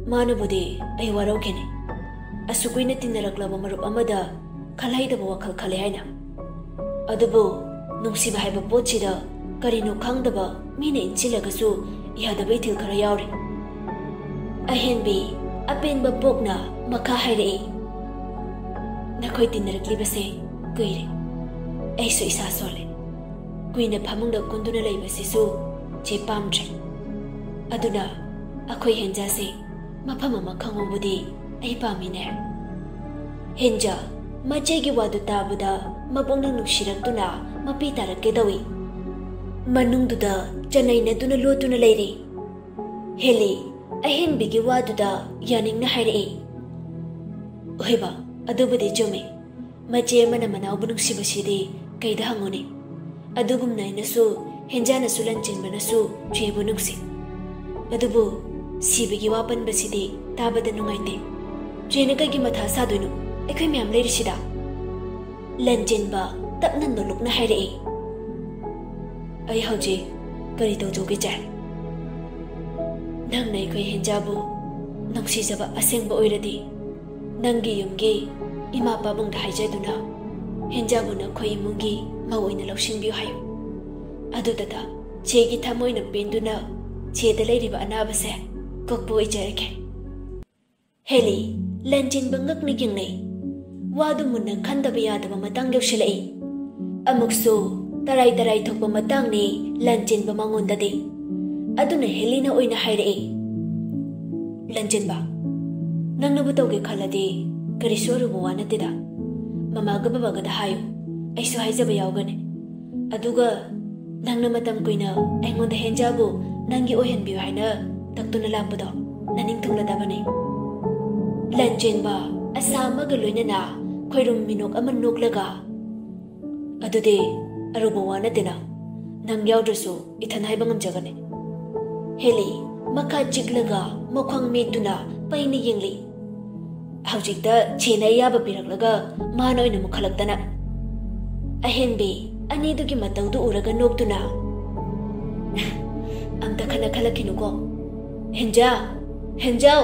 ꯃꯥꯅꯕꯨꯗꯤ ꯑꯩ ꯋꯥꯔꯧꯈꯤꯅꯤ꯫ ꯑꯁꯨꯛ ꯀꯨꯏꯅ ꯇꯤꯟꯅꯔꯛꯂꯕ ꯃꯔꯨꯞ ꯑꯃꯗ ꯈꯜꯍꯩꯗꯕ ꯋꯥꯈꯜ ꯈꯜꯂꯦ ꯍꯥꯏꯅ꯫ ꯑꯗꯨꯕꯨ ꯅꯨꯡꯁꯤꯕ ꯍꯥꯏꯕ ꯄꯣꯠꯁꯤꯗ ꯀꯔꯤꯅꯣ ꯈꯪꯗꯕ ꯃꯤꯅ ꯏꯟꯁꯤꯜꯂꯒꯁꯨ ꯌꯥꯗꯕ ꯏꯊꯤꯜ ꯈꯔ ꯌꯥꯎꯔꯤ꯫" ꯑꯍꯦꯟꯕꯤ ꯑꯄꯦꯟꯕ ꯄꯣꯛꯅ ꯃꯈꯥ ꯍꯥꯏꯔꯛꯏ, "ꯅꯈꯣꯏ ꯇꯤꯟꯅꯔꯛꯂꯤꯕꯁꯦ ꯀꯨꯏꯔꯦ꯫ ꯑꯩꯁꯨ ꯏꯁꯥ ꯁꯣꯜꯂꯦ꯫ ꯀꯨꯏꯅ ꯐꯃꯨꯡꯗ ꯀꯨꯟꯗꯨꯅ ꯂꯩꯕꯁꯤꯁꯨ ꯆꯦ ꯄꯥꯝꯗ꯭ꯔꯦ꯫ ꯑꯗꯨꯅ ꯑꯩꯈꯣꯏ ꯍꯦꯟꯖꯥꯁꯦ ꯃꯐꯝ ꯑꯃ ꯈꯪꯍꯧꯕꯗꯤ ꯑꯩ ꯄꯥꯝꯃꯤꯅꯦ꯫" ꯍꯦꯟꯖꯥ ꯃꯆꯦꯒꯤ ꯋꯥꯗꯨ ꯇꯥꯕꯗ ꯃꯄꯨꯛꯅꯤꯡ ꯅꯨꯡꯁꯤꯔꯛꯇꯨꯅ ꯃꯄꯤ ꯇꯥꯔꯛꯀꯦ ꯇꯧꯏ꯫ ꯃꯅꯨꯡꯗꯨꯗ ꯆꯅꯩꯅꯗꯨꯅ ꯂꯣꯠꯇꯨꯅ ꯂꯩꯔꯤ꯫ ꯍꯦꯂꯤ ꯑꯍꯦꯟꯕꯤꯒꯤ ꯋꯥꯗꯨꯗ ꯌꯥꯅꯤꯡꯅ ꯍꯥꯏꯔꯛꯏ, "ꯍꯣꯏꯕ, ꯑꯗꯨꯕꯨꯗꯤ ꯆꯨꯝꯃꯤ꯫ ꯃꯆꯦ ꯑꯃꯅ ꯃꯅꯥꯎꯕꯨ ꯅꯨꯡꯁꯤꯕꯁꯤꯗꯤ ꯀꯩꯗ ꯍꯪꯉꯨꯅꯤ? ꯑꯗꯨꯒꯨꯝꯅ ꯑꯩꯅꯁꯨ, ꯍꯦꯟꯖꯥꯅꯁꯨ, ꯂꯟꯆꯦꯟꯕꯅꯁꯨ ꯆꯦꯕꯨ ꯅꯨꯡꯁꯤ꯫ ꯑꯗꯨꯕꯨ ꯁꯤꯕꯒꯤ ꯋꯥ ꯄꯟꯕꯁꯤꯗꯤ ꯇꯥꯕꯗ ꯅꯨꯡꯉꯥꯏꯇꯦ꯫ ꯆꯦꯅ ꯀꯩꯒꯤ ꯃꯊꯥ ꯁꯥꯗꯣꯏꯅꯣ? ꯑꯩꯈꯣꯏ ꯃꯌꯥꯝ ꯂꯩꯔꯤꯁꯤꯗ꯫" ꯂꯟꯆꯦꯟꯕ ꯇꯞꯅ ꯅꯣꯂꯨꯛꯅ ꯍꯥꯏꯔꯛꯏ, "ꯑꯩ ꯍꯧꯖꯤꯛ ꯀꯔꯤ ꯇꯧꯖꯧꯒꯦ, ꯆꯦ? ꯅꯪꯅ ꯑꯩꯈꯣꯏ ꯍꯦꯟꯖꯥꯕꯨ ꯅꯨꯡꯁꯤꯖꯕ ꯑꯁꯦꯡꯕ ꯑꯣꯏꯔꯗꯤ, ꯅꯪꯒꯤ ꯌꯨꯝꯒꯤ ꯏꯃꯥ ꯄꯥꯕꯨꯡꯗ ꯍꯥꯏꯖꯗꯨꯅ ꯍꯦꯟꯖꯥꯕꯨ ꯅꯈꯣꯏ ꯏꯃꯨꯡꯒꯤ ꯃꯧ ꯑꯣꯏꯅ ꯂꯧꯁꯤꯟꯕꯤꯌꯨ ꯍꯥꯏꯌꯨ꯫ ꯑꯗꯨꯗꯇ ꯆꯦꯒꯤ ꯊꯃꯣꯏꯅ ꯄꯦꯟꯗꯨꯅ ꯆꯦꯗ ꯂꯩꯔꯤꯕ ꯑꯅꯥꯕꯁꯦ ꯀꯣꯛꯄ ꯑꯣꯏꯖꯔꯒꯦ꯫" ꯍꯦꯂꯤ ꯂꯟꯆꯦꯟꯕ ꯉꯛꯅ ꯌꯦꯡꯅꯩ꯫ ꯋꯥꯗꯨ ꯃꯨꯟꯅ ꯈꯟꯗꯕ ꯌꯥꯗꯕ ꯃꯇꯥꯡ ꯌꯧꯁꯤꯜꯂꯛꯏ꯫ ꯑꯃꯨꯛꯁꯨ ꯇꯔꯥꯏ ꯇꯔꯥꯏ ꯊꯣꯛꯄ ꯃꯇꯥꯡꯅꯤ ꯂꯟꯆꯦꯟꯕ ꯃꯉꯣꯟꯗꯗꯤ꯫ ꯑꯗꯨꯅ ꯍꯦꯂꯤꯅ ꯑꯣꯏꯅ ꯍꯥꯏꯔꯛꯏ, "ꯂꯟꯖꯦꯟꯕ, ꯅꯪꯅꯕꯨ ꯇꯧꯒꯦ ꯈꯜꯂꯗꯤ ꯀꯔꯤꯁꯨ ꯑꯔꯨꯕ ꯋꯥ ꯅꯠꯇꯦꯗ꯫ ꯃꯃꯥꯒ ꯕꯕꯥꯒꯗ ꯍꯥꯏꯌꯨ, ꯑꯩꯁꯨ ꯍꯥꯏꯖꯕ ꯌꯥꯎꯒꯅꯤ꯫ ꯑꯗꯨꯒ ꯅꯪꯅ ꯃꯇꯝ ꯀꯨꯏꯅ ꯑꯩꯉꯣꯟꯗ ꯍꯦꯟꯖꯥꯕꯨ ꯅꯪꯒꯤ ꯑꯣꯏꯍꯟꯕꯤꯌꯨ ꯍꯥꯏꯅ ꯇꯛꯇꯨꯅ ꯂꯥꯛꯄꯗꯣ ꯅꯅꯤꯡ ꯊꯨꯡꯂꯗꯕꯅꯤ꯫" ꯂꯟꯖꯦꯟꯕ ꯑꯁꯥ ꯑꯃꯒ ꯂꯣꯏꯅꯅ ꯈꯣꯏꯔꯨꯝ ꯃꯤꯅꯣꯛ ꯑꯃ ꯅꯣꯛꯂꯒ, "ꯑꯗꯨꯗꯤ ꯑꯔꯨꯕ ꯋꯥ ꯅꯠꯇꯦꯅ, ꯅꯪ ꯌꯥꯎꯗ꯭ꯔꯁꯨ ꯏꯊꯟ ꯍꯥꯏꯕ ꯉꯝꯖꯒꯅꯤ꯫" ꯍꯦꯂꯤ ꯃꯈꯥ ꯆꯤꯛꯂꯒ ꯃꯈ꯭ꯋꯥꯡ ꯃꯦꯠꯇꯨꯅ ꯄꯩꯅ ꯌꯦꯡꯂꯤ꯫ ꯍꯧꯖꯤꯛꯇ ꯆꯦꯅ ꯑꯌꯥꯕ ꯄꯤꯔꯛꯂꯒ ꯃꯥꯅ ꯑꯣꯏꯅ ꯃꯨꯛꯈꯠꯂꯛꯇꯅ꯫ ꯑꯍꯦꯟꯕꯤ ꯑꯅꯤꯗꯨꯒꯤ ꯃꯇꯧꯗꯨ ꯎꯔꯒ ꯅꯣꯛꯇꯨꯅ, "ꯑꯝꯇ ꯈꯟꯅ ꯈꯜꯂꯛꯈꯤꯅꯨꯀꯣ꯫ ꯍꯦꯟꯖꯥ, ꯍꯦꯟꯖꯥꯎ,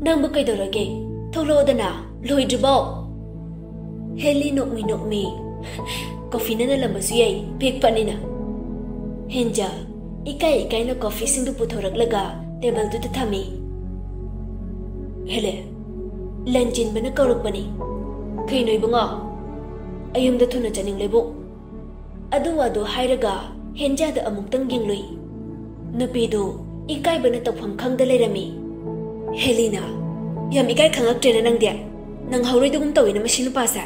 ꯅꯪꯕꯨ ꯀꯩꯗꯧꯔꯒꯦ? ꯊꯣꯛꯂꯛꯑꯣꯗꯅ, ꯂꯣꯏꯗ꯭ꯔꯤꯕꯣ?" ꯍꯦꯂꯤ ꯅꯣꯛꯃꯤ ꯅꯣꯛꯃꯤ, "ꯀꯣꯐꯤꯅ ꯅꯜꯂꯝꯕꯁꯨ ꯌꯥꯏ, ꯄꯦꯛ ꯄꯠꯅꯤꯅ꯫" ꯍꯦꯟꯖꯥ ꯏꯀꯥꯏ ꯏꯀꯥꯏꯅ ꯀꯣꯐꯤꯁꯤꯡꯗꯨ ꯄꯨꯊꯣꯔꯛꯂꯒ ꯇꯦꯕꯜꯗꯨꯗ ꯊꯝꯃꯤ꯫ "ꯍꯦꯂꯦ, ꯂꯟꯆꯦꯟꯕꯅ ꯀꯧꯔꯛꯄꯅꯤ꯫ ꯀꯩꯅꯣ ꯏꯕꯨꯡꯉꯣ? ꯑꯌꯨꯝꯗ ꯊꯨꯅ ꯆꯠꯅꯤꯡꯂꯦꯕꯨ꯫" ꯑꯗꯨ ꯋꯥꯗꯨ ꯍꯥꯏꯔꯒ ꯍꯦꯟꯖꯥꯗ ꯑꯃꯨꯛꯇꯪ ꯌꯦꯡꯂꯨꯏ꯫ ꯅꯨꯄꯤꯗꯨ ꯏꯀꯥꯏꯕꯅ ꯇꯧꯐꯝ ꯈꯪꯗ ꯂꯩꯔꯝꯃꯤ꯫ ꯍꯦꯂꯤꯅ, "ꯌꯥꯝ ꯏꯀꯥꯏ ꯈꯪꯉꯛꯇ꯭ꯔꯦꯅ ꯅꯪꯗꯤ꯫ ꯅꯪ ꯍꯧꯔꯣꯏꯗꯒꯨꯝ ꯇꯧꯏꯅ ꯃꯁꯤ ꯅꯨꯄꯥꯁꯦ꯫"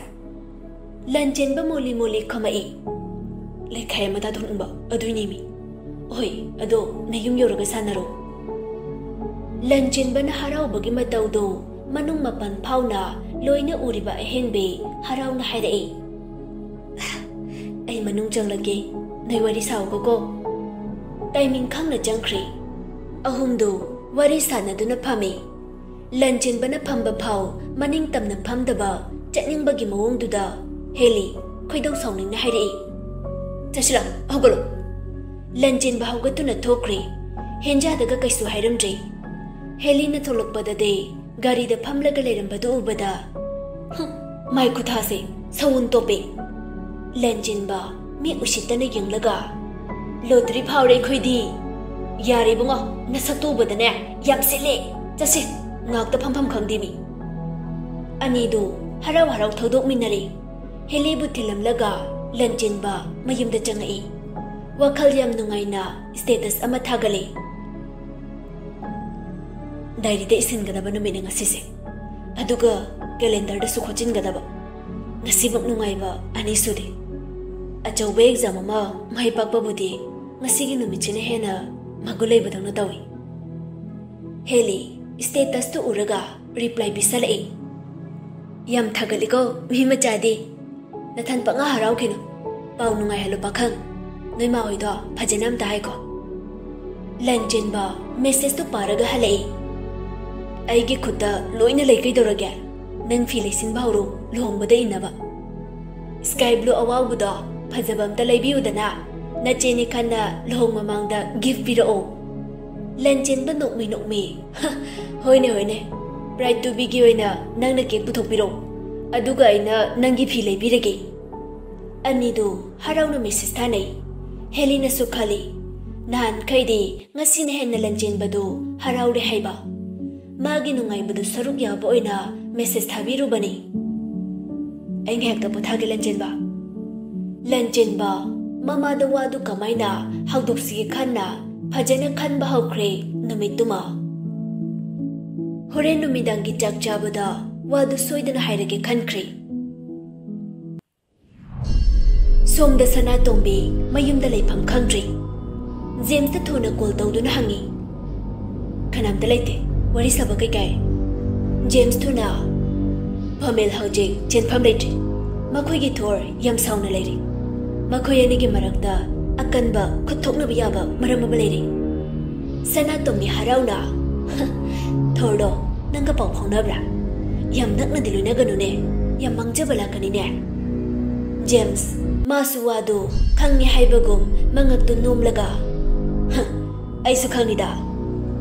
ꯂꯟꯆꯦꯟꯕ ꯃꯣꯂꯤ ꯃꯣꯂꯤ ꯈꯨꯝꯃꯛꯏ꯫ "ꯂꯩꯈꯥꯏ ꯑꯃ ꯊꯥꯗꯣꯛꯅꯤꯡꯕ ꯑꯗꯨꯏꯅꯦꯃꯤ꯫ ꯍꯣꯏ, ꯑꯗꯣ ꯅꯌꯨꯝ ꯌꯧꯔꯒ ꯁꯥꯟꯅꯔꯣ꯫" ꯂꯟꯆꯦꯟꯕꯅ ꯍꯔꯥꯎꯕꯒꯤ ꯃꯇꯧꯗꯨ ꯃꯅꯨꯡ ꯃꯄꯥꯟ ꯐꯥꯎꯅ ꯂꯣꯏꯅ ꯎꯔꯤꯕ ꯑꯍꯦꯟꯕꯤ ꯍꯔꯥꯎꯅ ꯍꯥꯏꯔꯛꯏ꯫ "ꯑꯩ ꯃꯅꯨꯡ ꯆꯪꯂꯒꯦ, ꯅꯣꯏ ꯋꯥꯔꯤ ꯁꯥꯎꯒꯀꯣ꯫" ꯇꯥꯏꯃꯤꯡ ꯈꯪꯅ ꯆꯪꯈ꯭ꯔꯦ꯫ ꯑꯍꯨꯝꯗꯨ ꯋꯥꯔꯤ ꯁꯥꯟꯅꯗꯨꯅ ꯐꯝꯃꯤ꯫ ꯂꯟꯆꯦꯟꯕꯅ ꯐꯝꯕ ꯐꯥꯎ ꯃꯅꯤꯡ ꯇꯝꯅ ꯐꯝꯗꯕ ꯆꯠꯅꯤꯡꯕꯒꯤ ꯃꯑꯣꯡꯗꯨꯗ ꯍꯦꯂꯤ ꯈꯣꯏꯗꯧ ꯁꯥꯎꯅꯤꯡꯅ ꯍꯥꯏꯔꯛꯏ, "ꯆꯠꯁꯤꯂꯥ, ꯍꯧꯒꯠꯂꯣ꯫" ꯂꯟꯆꯦꯟꯕ ꯍꯧꯒꯠꯇꯨꯅ ꯊꯣꯛꯈ꯭ꯔꯦ꯫ ꯍꯦꯟꯖꯥꯗꯒ ꯀꯩꯁꯨ ꯍꯥꯏꯔꯝꯗ꯭ꯔꯦ꯫ ꯍꯦꯂꯤꯅ ꯊꯣꯛꯂꯛꯄꯗꯗꯤ ꯒꯥꯔꯤꯗ ꯐꯝꯂꯒ ꯂꯩꯔꯝꯕꯗꯨ ꯎꯕꯗ, "ꯍꯨꯝ, ꯃꯥꯏ ꯈꯨꯊꯥꯁꯦ ꯁꯎꯟ ꯇꯣꯞꯄꯦ꯫" ꯂꯟꯆꯦꯟꯕ ꯃꯤ ꯎꯁꯤꯠꯇꯅ ꯌꯦꯡꯂꯒ, "ꯂꯣꯇ꯭ꯔꯤ ꯐꯥꯎꯔꯦ ꯑꯩꯈꯣꯏꯗꯤ꯫ ꯌꯥꯔꯦ ꯏꯕꯨꯡꯉꯣ, ꯅꯁꯛꯇꯨ ꯎꯕꯗꯅꯦ ꯌꯥꯝ ꯁꯤꯠꯂꯦ꯫ ꯆꯠꯁꯤ, ꯉꯥꯛꯇ ꯐꯝꯐꯝ ꯈꯪꯗꯦ ꯃꯤ꯫" ꯑꯅꯤꯗꯨ ꯍꯔꯥꯎ ꯍꯔꯥꯎ ꯊꯧꯗꯣꯛꯃꯤꯟꯅꯔꯦ꯫ ꯍꯦꯂꯤꯕꯨ ꯊꯤꯜꯂꯝꯂꯒ ꯂꯟꯆꯦꯟꯕ ꯃꯌꯨꯝꯗ ꯆꯪꯉꯛꯏ꯫ ꯋꯥꯈꯜ ꯌꯥꯝ ꯅꯨꯡꯉꯥꯏꯅ status ꯑꯃ ꯊꯥꯒꯠꯂꯤ꯫ ꯗꯥꯏꯔꯤꯗ ꯏꯁꯤꯟꯒꯗꯕ ꯅꯨꯃꯤꯠꯅꯤ ꯉꯁꯤꯁꯦ, ꯑꯗꯨꯒ calendarꯗꯁꯨ ꯈꯣꯠꯆꯤꯟꯒꯗꯕ꯫ ꯉꯁꯤꯃꯛ ꯅꯨꯡꯉꯥꯏꯕ ꯑꯅꯤꯁꯨꯗꯤ꯫ ꯑꯆꯧꯕ exam ꯑꯃ ꯃꯥꯏ ꯄꯥꯛꯄꯕꯨꯗꯤ ꯉꯁꯤꯒꯤ ꯅꯨꯃꯤꯠꯁꯤꯅ ꯍꯦꯟꯅ ꯃꯒꯨꯟ ꯂꯩꯕꯗꯧꯅ ꯇꯧꯏ꯫ ꯍꯦꯂꯤ statusꯇꯨ ꯎꯔꯒ reply ꯄꯤꯁꯜꯂꯛꯏ꯫ "ꯌꯥꯝ ꯊꯥꯒꯠꯂꯤꯀꯣ ꯃꯤ ꯃꯆꯥꯗꯤ꯫ ꯅꯊꯟ ꯄꯪꯉꯥ ꯍꯔꯥꯎꯈꯤꯅꯨ꯫ ꯄꯥꯎ ꯅꯨꯡꯉꯥꯏꯍꯜꯂꯨ ꯄꯥꯈꯪ꯫ ꯅꯣꯏ ꯃꯥ ꯍꯣꯏꯗꯣ ꯐꯖꯅ ꯑꯝꯇ ꯍꯥꯏꯈꯣ꯫" ꯂꯟꯆꯦꯟꯕ messageꯇꯨ ꯄꯥꯔꯒ ꯍꯜꯂꯛꯏ꯫ "ꯑꯩꯒꯤ ꯈꯨꯠꯇ ꯂꯣꯏꯅ ꯂꯩ, ꯀꯩꯗꯧꯔꯒꯦ? ꯅꯪ ꯐꯤ ꯂꯩꯁꯤꯟꯕ ꯍꯧꯔꯣ, ꯂꯨꯍꯣꯡꯕꯗ ꯏꯟꯅꯕ꯫ Sky blue ꯑꯋꯥꯎꯕꯗꯣ ꯐꯖꯕ ꯑꯝꯇ ꯂꯩꯕꯤꯌꯨꯗꯅ꯫ ꯅꯆꯦꯅꯤ ꯈꯟꯅ ꯂꯨꯍꯣꯡ ꯃꯃꯥꯡꯗ gift ꯄꯤꯔꯛꯑꯣ꯫" ꯂꯟꯆꯦꯟꯕ ꯅꯣꯛꯃꯤ ꯅꯣꯛꯃꯤ, "ꯍ, ꯍꯣꯏꯅꯦ ꯍꯣꯏꯅꯦ, bride to beꯒꯤ ꯑꯣꯏꯅ ꯅꯪꯅ cake ꯄꯨꯊꯣꯛꯄꯤꯔꯛꯑꯣ, ꯑꯗꯨꯒ ꯑꯩꯅ ꯅꯪꯒꯤ ꯐꯤ ꯂꯩꯕꯤꯔꯒꯦ꯫" ꯑꯅꯤꯗꯨ ꯍꯔꯥꯎꯅ message ꯊꯥꯅꯩ꯫ ꯍꯦꯂꯤꯅꯁꯨ ꯈꯜꯂꯤ, ꯅꯍꯥꯟꯈꯩꯗꯤ ꯉꯁꯤꯅ ꯍꯦꯟꯅ ꯂꯟꯆꯦꯟꯕꯗꯨ ꯍꯔꯥꯎꯔꯦ ꯍꯥꯏꯕ꯫ ꯃꯥꯒꯤ ꯅꯨꯡꯉꯥꯏꯕꯗꯨ ꯁꯔꯨꯛ ꯌꯥꯕ ꯑꯣꯏꯅ message ꯊꯥꯕꯤꯔꯨꯕꯅꯤ꯫ "ꯑꯩ ꯉꯥꯏꯍꯥꯛꯇ ꯄꯣꯊꯥꯒꯦ, ꯂꯟꯆꯦꯟꯕ꯫" ꯂꯟꯆꯦꯟꯕ ꯃꯃꯥꯗ ꯋꯥꯗꯨ ꯀꯃꯥꯏꯅ ꯍꯧꯗꯣꯛꯁꯤꯒꯦ ꯈꯟꯅ ꯐꯖꯅ ꯈꯟꯕ ꯍꯧꯈ꯭ꯔꯦ ꯅꯨꯃꯤꯠꯇꯨꯃ꯫ ꯍꯣꯔꯦꯟ ꯅꯨꯃꯤꯗꯥꯡꯒꯤ ꯆꯥꯛ ꯆꯥꯕꯗ ꯋꯥꯗꯨ ꯁꯣꯏꯗꯅ ꯍꯥꯏꯔꯒꯦ ꯈꯟꯈ꯭ꯔꯦ꯫ ꯁꯣꯝꯗ ꯁꯅꯥꯇꯣꯝꯕꯤ ꯃꯌꯨꯝꯗ ꯂꯩꯐꯝ ꯈꯪꯗ꯭ꯔꯤ꯫ ꯖꯦꯝꯁꯇ ꯊꯨꯅ call ꯇꯧꯗꯨꯅ ꯍꯪꯉꯤ, "ꯀꯅꯥꯝꯇ ꯂꯩꯇꯦ, ꯋꯥꯔꯤ ꯁꯥꯕ ꯀꯩꯀꯥꯏ?" ꯖꯦꯝꯁ ꯊꯨꯅ, "ꯐꯃꯦꯜ ꯍꯧꯖꯤꯛ ꯆꯦꯟꯐꯝ ꯂꯩꯇ꯭ꯔꯤ꯫ ꯃꯈꯣꯏꯒꯤ ꯊꯣꯔ ꯌꯥꯝ ꯁꯥꯎꯅ ꯂꯩꯔꯤ꯫ ꯃꯈꯣꯏ ꯑꯅꯤꯒꯤ ꯃꯔꯛꯇ ꯑꯀꯟꯕ ꯈꯨꯠ ꯊꯣꯛꯅꯕ ꯌꯥꯕ ꯃꯔꯝ ꯑꯃ ꯂꯩꯔꯤ꯫" ꯁꯅꯥꯇꯣꯝꯕꯤ ꯍꯔꯥꯎꯅ, "ꯊꯣꯔꯗꯣ ꯅꯪꯒ ꯄꯥꯎ ꯐꯥꯎꯅꯕ꯭ꯔꯥ? ꯌꯥꯝ ꯅꯛꯅꯗꯤ ꯂꯣꯏꯅꯒꯅꯨꯅꯦ, ꯌꯥꯝ ꯃꯥꯡꯖꯕ ꯂꯥꯛꯀꯅꯤꯅꯦ꯫" ꯖꯦꯝꯁ ꯃꯥꯁꯨ ꯋꯥꯗꯨ ꯈꯪꯉꯦ ꯍꯥꯏꯕꯒꯨꯝ ꯃꯉꯛꯇꯨ ꯅꯣꯝꯂꯒ, "ꯍ, ꯑꯩꯁꯨ ꯈꯪꯉꯤꯗ꯫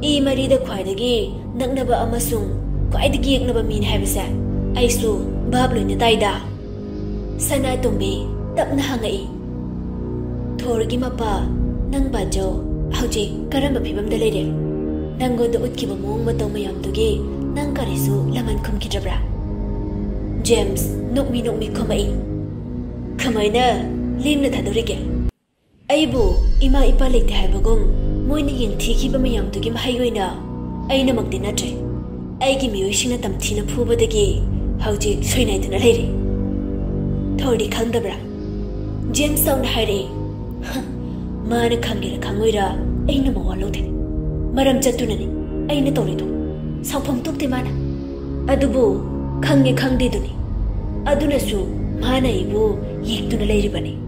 ꯏ ꯃꯔꯤꯗ ꯈ꯭ꯋꯥꯏꯗꯒꯤ ꯅꯛꯅꯕ ꯑꯃꯁꯨꯡ ꯈ꯭ꯋꯥꯏꯗꯒꯤ ꯌꯦꯛꯅꯕ ꯃꯤꯅꯤ ꯍꯥꯏꯕꯁꯦ ꯑꯩꯁꯨ ꯚꯥꯞ ꯂꯣꯏꯅ ꯇꯥꯏꯗ꯫" ꯁꯅꯥꯇꯣꯝꯕꯤ ꯇꯞꯅ ꯍꯪꯉꯛꯏ, "ꯊꯣꯔꯒꯤ ꯃꯄꯥ, ꯅꯪ ꯕꯥꯖꯧ ꯍꯧꯖꯤꯛ ꯀꯔꯝꯕ ꯐꯤꯕꯝꯗ ꯂꯩꯔꯦ? ꯅꯪꯉꯣꯟꯗ ꯎꯠꯈꯤꯕ ꯃꯑꯣꯡ ꯃꯇꯧ ꯃꯌꯥꯝꯗꯨꯒꯤ ꯅꯪ ꯀꯔꯤꯁꯨ ꯂꯃꯟ ꯈꯨꯝꯈꯤꯗ꯭ꯔꯕ꯭ꯔꯥ?" ꯖꯦꯝꯁ ꯅꯣꯛꯃꯤ ꯅꯣꯛꯃꯤ ꯈꯨꯝꯃꯛꯏ, "ꯀꯃꯥꯏꯅ ꯂꯦꯝꯅ ꯊꯥꯗꯣꯔꯤꯒꯦ? ꯑꯩꯕꯨ ꯏꯃꯥ ꯏꯄꯥ ꯂꯩꯇꯦ ꯍꯥꯏꯕꯒꯨꯝ ꯃꯣꯏꯅ ꯌꯦꯡꯊꯤꯈꯤꯕ ꯃꯌꯥꯝꯗꯨꯒꯤ ꯃꯍꯩ ꯑꯣꯏꯅ ꯑꯩꯅꯃꯛꯇꯤ ꯅꯠꯇ꯭ꯔꯦ, ꯑꯩꯒꯤ ꯃꯤꯑꯣꯏꯁꯤꯡꯅ ꯇꯝꯊꯤꯅ ꯐꯨꯕꯗꯒꯤ ꯍꯧꯖꯤꯛ ꯁꯣꯏꯅꯥꯏꯗꯨꯅ ꯂꯩꯔꯤ꯫ ꯊꯣꯔꯗꯤ ꯈꯪꯗꯕ꯭ꯔꯥ? ꯖꯦꯝꯁ ꯆꯥꯎꯅ ꯍꯥꯏꯔꯛꯏ꯫ "ꯍ, ꯃꯥꯅ ꯈꯪꯒꯦꯔꯥ ꯈꯪꯉꯣꯏꯔꯥ, ꯑꯩꯅ ꯃꯋꯥ ꯂꯧꯗꯦ꯫ ꯃꯔꯝ ꯆꯠꯇꯨꯅꯅꯤ ꯑꯩꯅ ꯇꯧꯔꯤꯗꯣ꯫ ꯁꯥꯎꯐꯝ ꯊꯣꯛꯇꯦ ꯃꯥꯅ꯫ ꯑꯗꯨꯕꯨ ꯈꯪꯉꯦ ꯈꯪꯗꯦꯗꯨꯅꯤ꯫ ꯑꯗꯨꯅꯁꯨ ꯃꯥꯅ ꯑꯩꯕꯨ ꯌꯦꯛꯇꯨꯅ ꯂꯩꯔꯤꯕꯅꯤ꯫